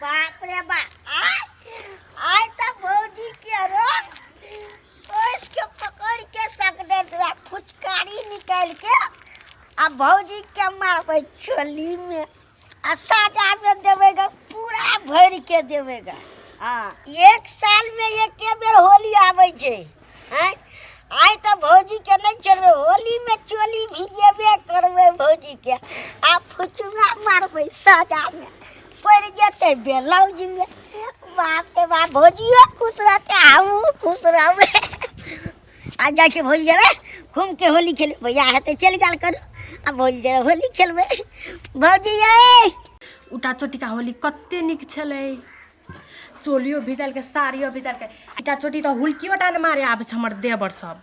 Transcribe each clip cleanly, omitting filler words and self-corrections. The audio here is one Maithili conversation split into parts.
बाप रे बाप, आय आय तऽ भौजी के रंग कस के पकड़ के सकदे तोरा फुचकारी निकालि के आ भौजी के मारबै चोली में आ साजा में देबै ग, पूरा भरि के देबै ग। हाँ, एक साल में एके बेर होली आबै छै। आँय, आइ तऽ भौजी के नहि छोड़बै, होली में चोली भिजेबे करबै भौजी के आ फुचुआ मारबै साजा में, पड़ि जेतै ब्लाउज में। बाप रे बाप, भौजियो खुश रहतै, हमहूँ खुश रहबै। आ जाइ छै भौजी जरे घूम के होली खेल, भैया हेतै चलि गेल करू, आ भौजी जरे होली खेलबै। भौजी यै, उटा चोटिका होली कते नीक छलै, चोलियो भिजलकै, साड़ियो भिजलकै, ईटा चोटी तऽ हुलकियो टा ने मारे आबै छै हमर देवर सब।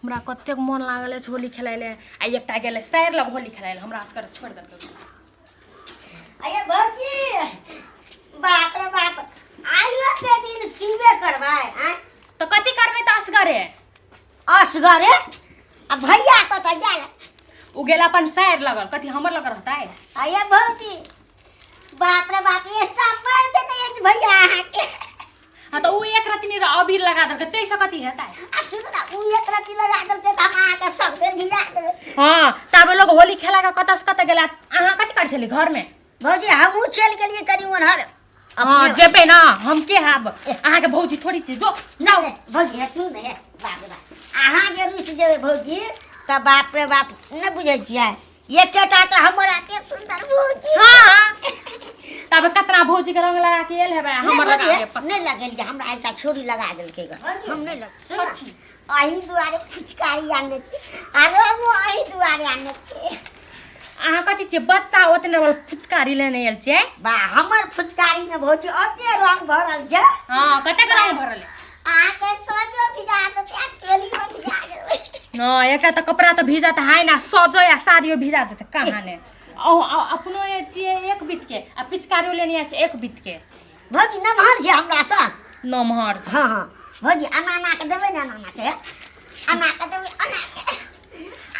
हमरा कतेक मोन लागल अछि होली खेलाय लए, आ एकटा गेलै साइर लग होली खेलाय लए, हमरा असगर छोड़ि देलकै। अरे भौजी, बाप रे बाप, आइयो के दिन सीबे करबै? आँय? तऽ कथी करबै तऽ असगरे? असगरे? आ भैया कतऽ गेल? ओ गेल अपन साइर लगल, कथी हमर लग रहतै? अरे भौजी, बाप रे बाप, स्टाफ मार देने अछि भैया अहाँके। हाँ तऽ ओ एक रत्ती नहि अबीर लगा देलकै, ताहिसँ कथी हेतै? आ सुनू ने, ओ एक रत्ती लगा देलकै तऽ हम अहाँके सब दिन भिजा देबै। हाँ, ताबे लोग होली खेला के कतऽ से कतऽ गेला, अहाँ कथी करै छली घरमे? भौजी, हमहूँ चलि गेलियै कनि ओन्हर। हाँ, जेबै ने, हम के हैब अहाँके भौजी थोड़ी छी, जो। नहि भौजी, हे सुन ने, हे बाप रे बाप, अहाँ जे रुसि जेबै भौजी तऽ बाप रे बाप, नहि बुझै छियै, एकेटा तऽ हमर एते सुन्दर भौजी। हाँ, तब कतना भौजी के रंग लगा के आयल हेबै, हमर लगा के नहि लगेलियै, हमरा एकटा छोरी लगा देलकै ग, हम नहि लग। सुन, अही दुआरे फुचकारी आनने छी आ रंगो अही दुआरे आनने छी। अहाँ कथी छियै बच्चा, ओतने वाला फुचकारी लेने आयल छियै? बा, हमर फुचकारी में भौजी ओते रंग भरल छै। हाँ, कतेक रंग भरल है? अहाँके सजो भिजा देतै आ चोलियो भिजा देबै। हाँ, एकटा तऽ कपड़ा तऽ भिजत है ना, सजो या साड़ियो भिजा देतै कहाँ ने। ओ अपनो ये छियै एक बीत के आ पिचकारियो लेने आयल छै एक बीत के। भौजी नमहर छै हमरा सँ। नमहर छै। हाँ हाँ भौजी, अना अना के देबै ने, अना अना के, अना के देबै, अना के,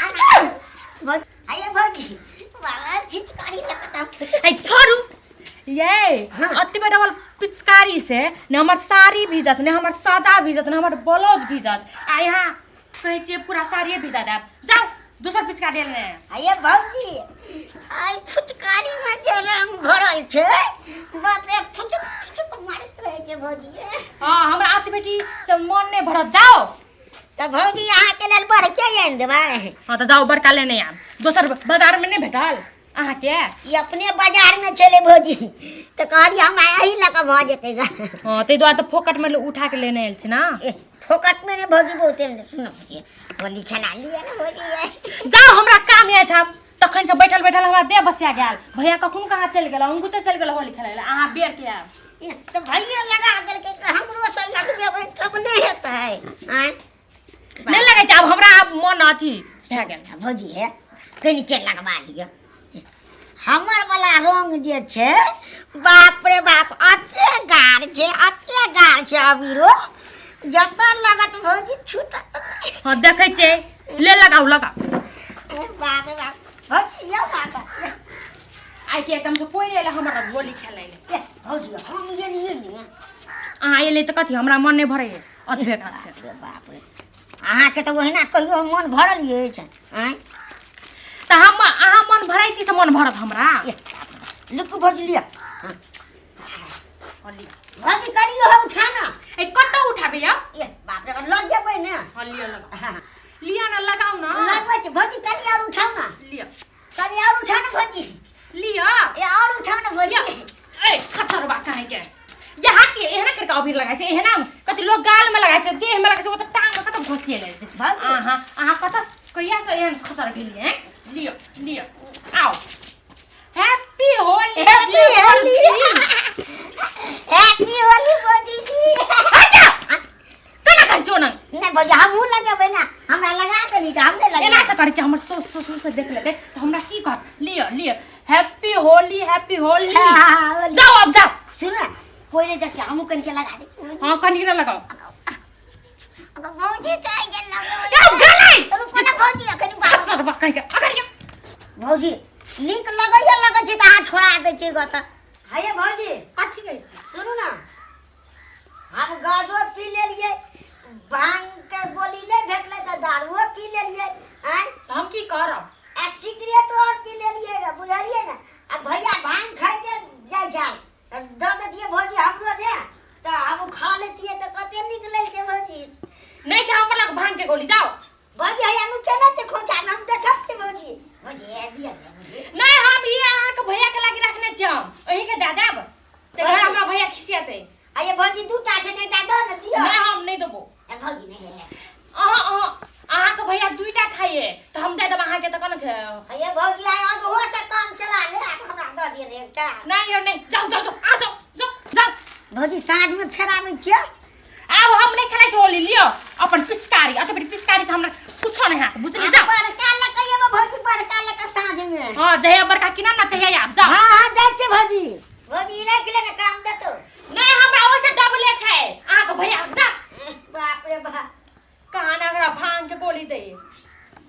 अना के भौजी। आइए भौजी, बाबा पिचकारी लगता। ऐ छोड़ू ये। हाँ। अतबे डबल पिचकारी से ने हमर साड़ी भीजत, ने हमर साजा भीजत, ने हमर ब्लाउज भीजत, आ यहाँ कहै छियै पूरा साड़िए भिजा देब। जाउ, दोसर पिचकारी लेने। आइए भौजी, आइ फुचकारी में जे रंग भरल छै, बाप रे, फुचुक फुचुक मारैत रहै छै भौजी। हाँ, हमरा अतबे बेटी से मन नहि भरत, जाउ। तऽ भौजी, अहाँके लेल बड़के आनि देबै। हाँ तऽ जाउ, बड़का लेने आयब। दोसर बाजारमे नहि भेटल अहाँके? ई अपने बाजारमे छलै भौजी, तऽ कहलियै हमरा एही लऽ कऽ भऽ जेतै ग। हाँ, ताहि दुआरे तऽ फोकटमे उठा के लेने आयल छी ने। ए, फोकटमे नहि भौजी, बहुते सुनू भौजी, होली खेला लिअ ने भौजी। जाउ, हमरा काम अछि आब। तखन से बैठल बैठल हमरा देह बसिया गेल। भैया कखन कहाँ चलि गेल, अंगूते चलि गेल होली खेलै लए, अहाँ बेर के आयब। ए, तऽ भैया लगा देलकै तऽ हमरो सब लगबेबै तब नहि हेतै? आँय? नहि लगै छै आब हमरा, आब मन अथी भए गेल। भौजी हे, कनिके लगबा लिअ, हमर वाला रंग जे छै, बाप रे बाप, अते गाढ़ छै, अते गाढ़ छै, अबीरो जतऽ लगत भौजी छूटत नहि। हाँ, देखै छियै, ले लगाउ, लगाउ। ए, बाप रे बाप, भौजी यौ, बाप रे। आइ के एकदम से कोइ नहि एलै हमर होली खेलै लए। ए, भौजी, हम एलियै ने। अहाँ एलै तऽ कथी, हमरा मन नहि भरैए अथबे काज से। बाप रे बाप रे, अहाँके तऽ ओहिना कहियो मन भरल अछि? आँय? तऽ हम अहाँ मन भरै छी से मन भरत हमरा? ए, बाप रे बाप। लिखू भौजी, लिअ। हाँ। हाँ, लिअ। भौजी, करियो हम उठाना। ए, कतऽ उठाबै यौ? ए, बाप रे, लग जेबै ने। हाँ, लिअ, लगाउ। हाँ। लिअ ने, लगाउ ने। लगबै छी भौजी, कनि आओर उठाउ ने। लिअ। कनि आओर उठाउ ने भौजी। लिअ। ए, आओर उठाउ ने भौजी। ए खचरबा काहे के यहाँ छियै, एहना करके अबीर लगाइ छै, एहना कथी लोग गाल में लगाइ छै, देह में लगाइ छै, ओ तऽ टांग में कतऽ घोसिए जाइ छै। भौजी। अहाँ अहाँ कतऽ कहिया से एहन खचर भेलियै हैं? लिअ लिअ, आओ, happy Holi. Happy Holi, happy Holi भौजी जी। हट जा, केना करै छियै ओना? नहि भौजी, हमहूँ लगेबै ने, हमरा लगा देली तऽ हम नहि एना लगेबै। से करै छै, हमर ससुर ससुर से देख लेतै तऽ हमरा की कहत? लिअ लिअ, हैप्पी होली, हैप्पी होली। हाँ, हाँ, होली। जाओ, अब जाओ। सुन ने, कोई नहीं देखते, हमहूँ कनिके लगा दै छी भौजी। हाँ, कनिक ना लगाओ। अगर भौजी कहै जे लगेबै। अब गेलै। रुको ने भौजी, अखन बात। खच्चर बा कहि के अगर ये भौजी, नीक लगैया, लगै छै तऽ अहाँ छोड़ा दै छियै गऽ तऽ। हे भौजी। कथी? दऽ देतियै भौजी हमरो ने तऽ हम खा लेतियै तऽ कते नीक लगितै भौजी। नहि छै हमर लग भांग के गोली, जाओ। भौजी हैया नु केना छै खोंचा हम देखत छी भौजी। भौजी हे दिअ ने भौजी। नहीं, हम ई अहाँके भैया के लागी रखने छी, हम अहीं के दए देब ते घर हमरा भैया खिसियेतै। आ ये भौजी दूटा छै तऽ एकटा दऽ ने दिअ। नहीं, हम नहीं देबो। ए भौजी नहीं है। अहाँ अहाँ अहाँके भैया दुईटा खाइए तऽ हम दए देब अहाँके तऽ कोना आ ये भौजी आइ अधहो से काम चला ले, आब हमरा दऽ दिअ ने एकटा। नहीं यौ नहीं, जाओ जाओ जाओ, आ जाओ जाओ जाओ। भौजी साँझ में फेर आबै छियै। आब हम नहीं खेलै छी होली, लिअ अपन पिचकारी, अते बड़ी पिचकारी से हमरा कुछो नहीं हाथ, बुझली? जाओ। बड़का लऽ के एबै भौजी, बड़का लऽ के साँझ में। हाँ, जहिया बड़का किना ना तहिया आब, जाओ। हाँ हाँ, जाइ छियै भौजी। भौजी राखि ले ने, काम देतौ। नहीं, हमरा ओइसे डबले छै अहाँके भैया, जा। बाप रे बाप। कहाँ ना एकरा भांग के गोली दे।